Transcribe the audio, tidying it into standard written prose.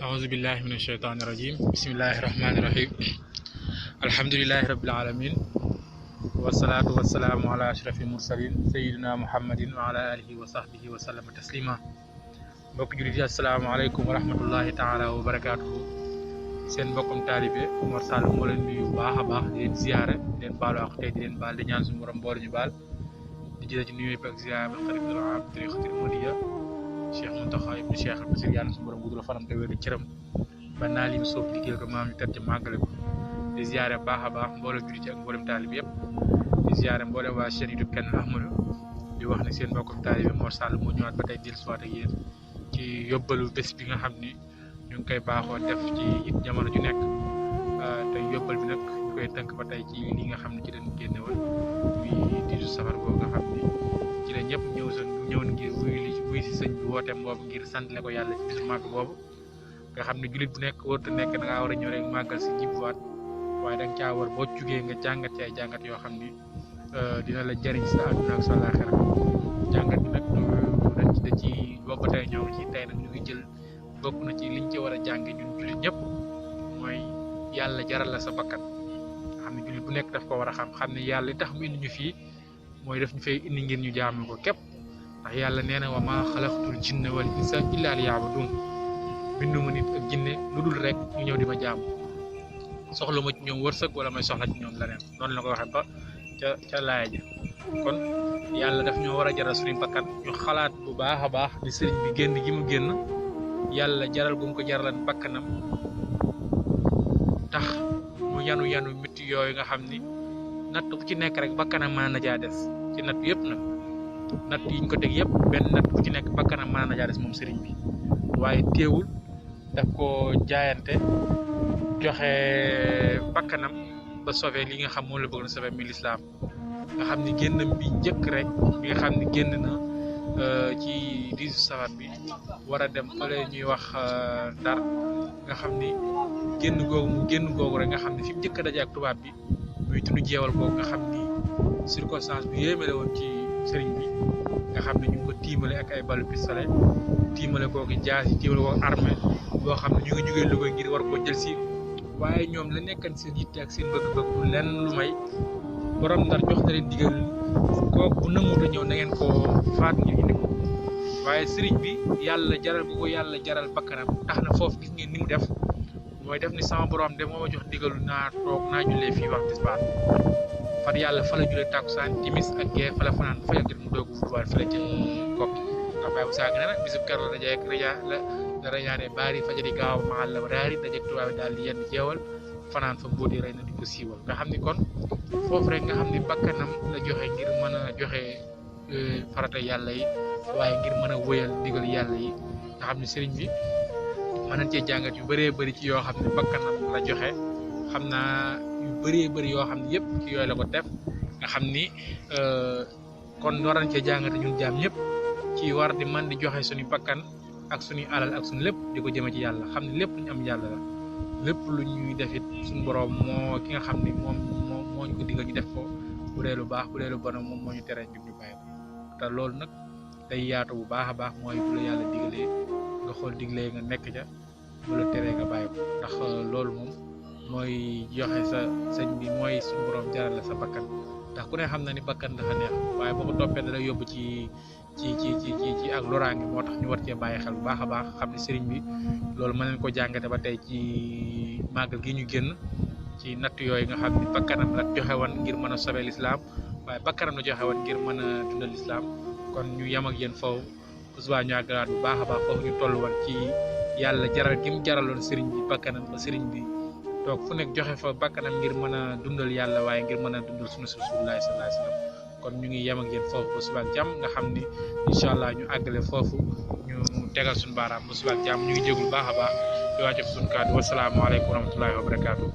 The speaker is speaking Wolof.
أعوذ بالله من الشيطان الرجيم بسم الله الرحمن الرحيم الحمد لله رب العالمين والصلاة والسلام على أشرف المرسلين سيدنا محمد وعلى آله وصحبه وسلم تسليما mbokk jullit yi asalaamaaleykum wa rahmatullahi taala wa barakaatuhu seen mbokkum taalibe Mor Sall moo leen nuyu bu baax a baax di leen ziyaare di leen baalu ak tey di leen baal di ñaan suñu borom boole ñu baal di jëlee ci nuyu ak ziyaare xarit bi am tariqatul Muridiyya Cheikh Mountakha ibn Cheikh al Basir yàlla suñu borom guddal fanam te wér cëram ba naa lim soof liggéey ko maam ñu tedd màggale ko di ziyaare baax a baax mboolem jullit ak mboolem taalibe yëpp di ziyaare mboolem waa chaîne YouTube Kenn Ahmadou di wax ne seen mbokkum taalibe Mor Sall moo ñëwaat ba tey dellusiwaat ak yéen ci yóbbalu bés bi nga xam ni ñu ngi koy baaxoo def ci jamono ju nekk te yóbbal bi nag ñu koy tënk ba tey ci li nga xam ne ci lañ génne woon muy 18 safar boobu nga xam ni ci la ñëpp ñëwoon ngir wuy si sëñ bi wooteem boobu ngir sant le ko yàlla ci bisu màgg boobu nga xam ne jullit bu nekk warut a nekk da ngaa war a ñëw rek màggal si jibbuwaat waaye da nga caa war boo jugee nga jàngat ci ay jàngat yoo xam ni dina la jëriñ sa àdduna ak sa laaxira jàngat bi nag da ci boobu tey ñëw ci tey nag ñu ngi jël bokk na ci liñ ci war a jànge ñun jullit ñëpp mooy yàlla jaral la sa bakkan xam ne jullit bu nekk daf ko war a xam ne yàlla li tax mu indi ñu fii mooy daf ñu fay indi ngir ñu jaamu ko képp ndax yàlla nee na wa maa xalaqtul jinna wal insa illa liya'budun binduma nit ak jinne lu dul rek ñu ñëw di ma jaamu soxla ma ci ñoom wërsëg wala may soxla ci ñoom leneen noonu la ko waxee ba ca laaya ja kon yàlla daf ñoo war a jaral suñu bakkan ñu xalaat bu baax a baax ni sëriñ bi génn gi mu génn yàlla jaral gu mu ko jaralan bakkanam tax mu yanu métti yooyu nga xam ni natt bu ci nekk rek bakkanam mën na jaa des ci natt yëpp nag natt yiñ ko teg yëpp benn natt bu ci nekk bakkanam mën na jaa des moom sëriñ bi waaye teewul daf ko jaayante joxe bakkanam ba sauver li nga xam moom la bëgg na sauver mi lislaam nga xam ni génnam bi njëkk rek bi nga xam ni génn na ci 18 safar bi war a dem fële ñuy wax Ndar nga xam ni génn googu rek nga xam ni fi mu njëkk a daje ak tubaab bi muy tund jeewal googu nga xam ni circonstance bi yéeme la woon ci sëriñ bi nga xam ne ñu ngi ko tiimale ak ay balu pistolet tiimale kooku jaas yi tiimale kooku armée boo xam ne ñu ngi jógee Louga ngir war koo jël si waaye ñoom la nekkan seen yitte ak seen bëgg-bëgg bu lenn lu may borom Ndar jox na leen digal kooku bu nanguwut a ñëw na ngeen koo faat ngir indi ko waaye sëriñ bi yàlla jaral bu ko yàlla jaral bakkanam tax na foofu gis ngeen ni mu def mooy def ni sama borom de moo ma jox digalu naa toog naa jullee fii wax tisbaar fan yàlla fa la jullee takkusaan timis ak gee fa la fanaan fa yàgg mu doog a wutwaat fële ca kokki ndax bàyyi bu saag ne nag bisub kër la dajee ak la rañaane baari fajari gaaw maxal la daari dajeeg tubaab bi daal di yenn jeewal fanaan fa mbóoti rey na di ko siiwal nga xam ni kon foofu rek nga xam ni bakkanam la joxe ngir mën a joxe farata yàlla yi waaye ngir mën a wëyal digal yàlla yi nga xam ni sëriñ bi mën nañ cee jàngat yu bëree bëri ci yoo xam ne bakkanam la joxe xam naa yu bëree bëri yoo xam ne yëpp ci yooyu la ko def nga xam ni kon war nañ cee jàngate ñun jaam ñëpp ci war di man di joxe suñu bakkan ak suñu alal ak suñu lépp di ko jëme ci yàlla xam ne lépp lu ñu am yàlla la lépp lu ñuy def it suñu borom moo ki nga xam ni moom moo ñu ko digal ñu def ko bu dee lu baax bu dee lu bon moom moo ñu tere ñu bàyyi ko te loolu nag day yaatu bu baax a baax mooy bu la yàlla digalee nga xool diglee nga nekk ca bu la teree nga bàyyi ko ndax loolu moom mooy joxe sa sëñ bi mooy suñu borom jaral la sa bakkan ndax ku ne xam na ni bakkan dafa neex waaye boo ko toppee da lay yóbbu ci ak loraange moo tax ñu war cee bàyyi xel bu baax a baax xam ne sëriñ bi loolu mën nañ ko jàngate ba tey ci màggal gi ñu génn ci natt yooyu nga xam ne bakkanam la joxe woon ngir mën a sobee lislaam waaye bakkanam la joxe woon ngir mën a dundal lislaam kon ñu yem ak yéen foofu bu subaa ñu àggalaat bu baax a baax foofu ñu toll woon ci yàlla jaral gi mu jaraloon sëriñ bi bakkanam ba sëriñ bi toog fu nekk joxe fa bakkanam ngir mën a dundal yàlla waaye ngir mën a dundal sunu Rasulullah sallallahu alayhi wasallam kon ñu ngi yem ak yéen foofu ba suba ak jàmm nga xam ni incha allah ñu àggale foofu ñu tegal suñu baaraam ba suba ak jàmm ñu ngi jégul baax a baax di wàcce suñu kàddu wasalaamaaleykum wa rahmatullahi wa barakaatu.